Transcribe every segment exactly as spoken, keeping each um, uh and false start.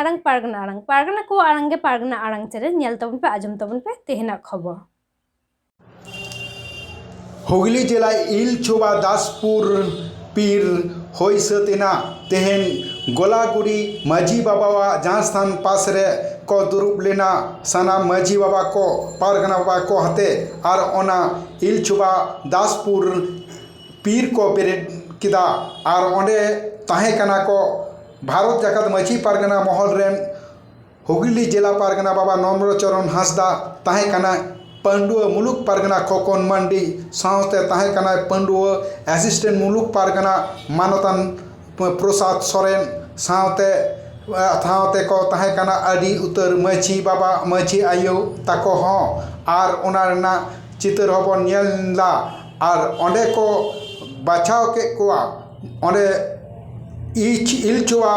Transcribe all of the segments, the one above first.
ᱟᱲᱟᱝ ᱯᱟᱨᱜᱟᱱᱟ ᱟᱲᱟᱝ, ᱯᱟᱨᱜᱟᱱᱟ ᱠᱚᱣᱟᱜ ᱟᱲᱟᱝ ᱜᱮ ᱯᱟᱨᱜᱟᱱᱟ ᱟᱲᱟᱝ ᱪᱮᱱᱮᱞ᱾ ᱧᱮᱞ ᱛᱟᱵᱚᱱ ᱯᱮ, ᱟᱸᱡᱚᱢ ᱛᱟᱵᱚᱱ ᱯᱮ ᱛᱮᱦᱮᱧᱟᱜ ᱠᱷᱚᱵᱚᱨ᱾ ᱦᱩᱜᱽᱞᱤ ᱡᱮᱞᱟ ᱤᱞᱪᱷᱩᱣᱟ ᱫᱟᱥᱯᱩᱨ ᱯᱤᱨ ᱦᱩᱭ ᱥᱟᱹᱛ ᱮᱱᱟ᱾ ᱛᱮᱦᱮᱧ ᱜᱚᱞᱟᱜᱩᱲᱤ ᱢᱟᱹᱡᱷᱤ ᱵᱟᱵᱟᱣᱟᱜ ᱡᱟᱦᱟᱸ ᱥᱛᱷᱟᱱ ᱯᱟᱥ ᱨᱮ ᱠᱚ ᱫᱩᱲᱩᱵ ᱞᱮᱱᱟ᱾ ᱥᱟᱱᱟᱢ ᱢᱟᱹᱡᱷᱤ ᱵᱟᱵᱟ ᱠᱚ, ᱯᱟᱨᱜᱟᱱᱟ ᱵᱟᱵᱟ ᱠᱚ ᱦᱟᱛᱮ ᱟᱨ ᱚᱱᱟ ᱤᱞᱪᱷᱩᱣᱟ ᱫᱟᱥᱯᱩᱨ ᱯᱤᱨ ᱠᱚ ᱵᱮᱨᱮᱫ ᱠᱮᱫᱟ᱾ ᱟᱨ ᱚᱸᱰᱮ ᱛᱟᱦᱮᱸ ᱠᱟᱱᱟ ᱠᱚ ᱵᱷᱟᱨᱚᱛ ᱡᱟᱠᱟᱛ ᱢᱟᱹᱡᱷᱤ ᱯᱟᱨᱜᱟᱱᱟ ᱢᱚᱦᱚᱞ ᱨᱮᱱ ᱦᱩᱜᱽᱞᱤ ᱡᱮᱞᱟ ᱯᱟᱨᱜᱟᱱᱟ ᱵᱟᱵᱟ ᱱᱚᱢᱨᱚ ᱪᱚᱨᱚᱱ ᱦᱟᱸᱥᱫᱟ, ᱛᱟᱦᱮᱸ ᱠᱟᱱᱟᱭ ᱯᱟᱹᱱᱰᱩᱣᱟᱹ ᱢᱩᱞᱩᱠ ᱯᱟᱨᱜᱟᱱᱟ ᱠᱷᱚᱠᱚᱱ ᱢᱟᱱᱰᱤ, ᱥᱟᱶᱛᱮ ᱛᱟᱦᱮᱸ ᱠᱟᱱᱟᱭ ᱯᱟᱹᱱᱰᱩᱣᱟᱹ ᱮᱥᱤᱥᱴᱮᱱᱴ ᱢᱩᱞᱩᱠ ᱯᱟᱨᱜᱟᱱᱟ ᱢᱟᱱᱚᱛᱟᱱ ᱯᱨᱚᱥᱟᱫᱽ ᱥᱚᱨᱮᱱ, ᱥᱟᱶᱛᱮ, ᱥᱟᱶᱛᱮ ᱠᱚ ᱛᱟᱦᱮᱸ ᱠᱟᱱᱟ ᱟᱹᱰᱤ ᱩᱛᱟᱹᱨ ᱢᱟᱹᱡᱷᱤ ᱵᱟᱵᱟ, ᱢᱟᱹᱡᱷᱤ ᱟᱭᱳ ᱛᱟᱠᱚ ᱦᱚᱸ᱾ ᱟᱨ ᱚᱱᱟ ᱨᱮᱱᱟᱜ ᱪᱤᱛᱟᱹᱨ ᱦᱚᱸᱵᱚᱱ ᱧᱮᱞ ᱮᱫᱟ᱾ ᱟᱨ ᱚᱸᱰᱮ ᱠᱚ ᱵᱟᱪᱷᱟᱣ ᱠᱮᱫ ᱠᱚᱣᱟ, ᱚᱸᱰᱮ ᱤᱪ-, ᱤᱞᱪᱩᱣᱟ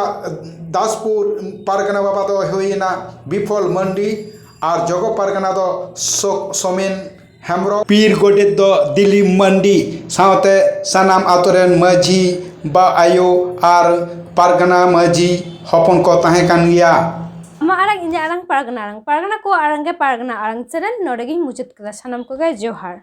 ᱫᱟᱥᱯᱩᱨ ᱯᱟᱨᱜᱟᱱᱟ ᱵᱟᱵᱟ ᱫᱚ ᱦᱩᱭᱮᱱᱟ ᱵᱤᱯᱷᱚᱞ ᱢᱟᱱᱰᱤ, ᱟᱨ ᱡᱚᱜᱚ ᱯᱟᱨᱜᱟᱱᱟ ᱫᱚ ᱥᱳ-, ᱥᱳᱢᱮᱱ ᱦᱮᱢᱵᱨᱚᱢ᱾ ᱯᱤᱨ ᱜᱚᱰᱮᱛ ᱫᱚ ᱫᱤᱞᱤᱯ ᱢᱟᱱᱰᱤ ᱥᱟᱶᱛᱮ ᱥᱟᱱᱟᱢ ᱟᱛᱳ ᱨᱮᱱ ᱢᱟᱹᱡᱷᱤ ᱵᱟ ᱟᱭᱳ ᱟᱨ ᱯᱟᱨᱜᱟᱱᱟ ᱢᱟᱹᱡᱷᱤ ᱦᱚᱯᱚᱱ ᱠᱚ ᱛᱟᱦᱮᱸ ᱠᱟᱱ ᱜᱮᱭᱟ᱾ ᱟᱢᱟᱜ ᱟᱲᱟᱝ, ᱤᱧᱟᱹᱜ ᱟᱲᱟᱝ, ᱯᱟᱨᱜᱟᱱᱟ ᱟᱲᱟᱝ, ᱯᱟᱨᱜᱟᱱᱟ ᱠᱚᱣᱟᱜ ᱟᱲᱟᱝ ᱜᱮ ᱯᱟᱨᱜᱟᱱᱟ ᱟᱲᱟᱝ ᱪᱮᱱᱮᱞ᱾ ᱱᱚᱰᱮ ᱜᱤᱧ ᱢᱩᱪᱟᱹᱫ ᱠᱮᱫᱟ᱾ ᱥᱟᱱᱟᱢ ᱠᱚᱜᱮ ᱡᱚᱦᱟᱨ᱾